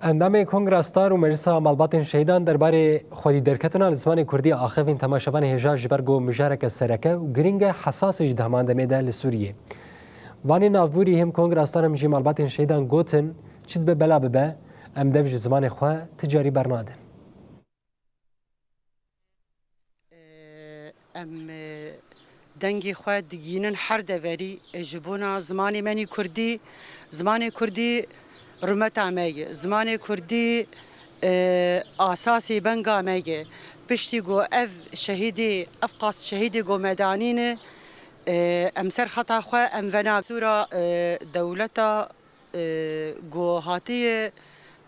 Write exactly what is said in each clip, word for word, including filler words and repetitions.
Endamê Kongra Star û Meclisa Malbatên Şehîdan derbarê xwedî derketina li zimanê kurdî axivîn temaşevanê hêja ji ber ku mijareke sereke û girîng e, hesas e jî di heman demê de li Sûriyê. Vanê navbûrî hêm Kongra Star hem jî malbatên şehîdan gotin, çi dibe bela bibe, em dev ji zimanê xwe ti carî bernadin. Em dengê xwe digihînin her deverî ji bona zimanê me nî kurdî. Zimanê kurdî rûmeta me ye. Zimanê kurdî asasê benga me ye. Piştî ku ev şehîdê, ev qas şehîdê ku me danîne, em ser xeta xwe em venak. Destûra dewleta e, ku hatiye,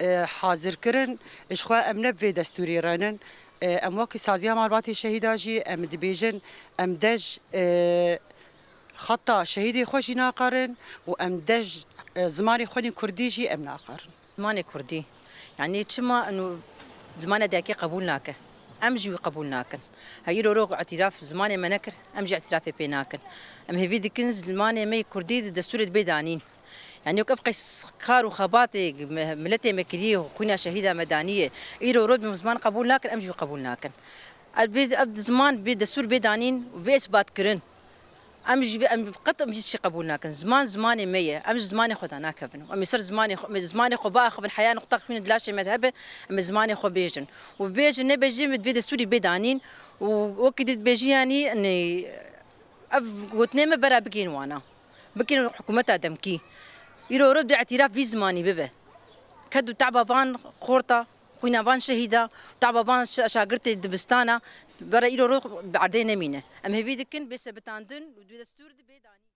e, hazirkirin, ji xwe em ne bi vê destûrê re nin. E, em wekî Saziya Malbatê Şehîda jî em dibêjin, em dej, e, xeta şehîdê xwe jî naqerin û em dej, e, zimanê xwe nî kurdî jî em naqerin. Zimanê kurdî, yanî çima eno zimanê dayikê qebûl nake? Em jî wî qebûl nakin. He îro ro îtîraf zimanê me nekir, em jî îtîrafê pê nakin. Em hêvî dikin zimanê me yê kurdî di destûrê de bê danîn. Yanî wek ev qeys kar û xebatê me, miletê me kiriye û xwîna şehîda me daniye, îro roj bi ziman qebûl nakin, em jî wî qebûl nakin. Ev bê, ev ziman bê destûr bê danîn û bê isbatkirin. Em jî bê, em qet em jî çi qebûl nakin. Ziman zimanê me ye. Em ji zimanê xwe de nakevin. Em ê ser zimanê xwe, em ê zimanê xwe biaxivin, heya nuqta xwînê di laşê me de hebe, em ê zimanê xwe bêjin. Û bêjin, nebêjin, em ê di vê destûrî bê danîn û wekî dibêjin, yanî, ev gotinê me bera bigihîn wana. Bikin hikûmeta demkî. Îro ro bê îtîraf vî zimanî bibe. Ked û teba van xorta, xwîna van şehîda, teba van şa-, şagirtê dibistana, bera îro ro bi erdê nemîne. Em hêvî dikin bê sebitandin û di destûr de bê danîn.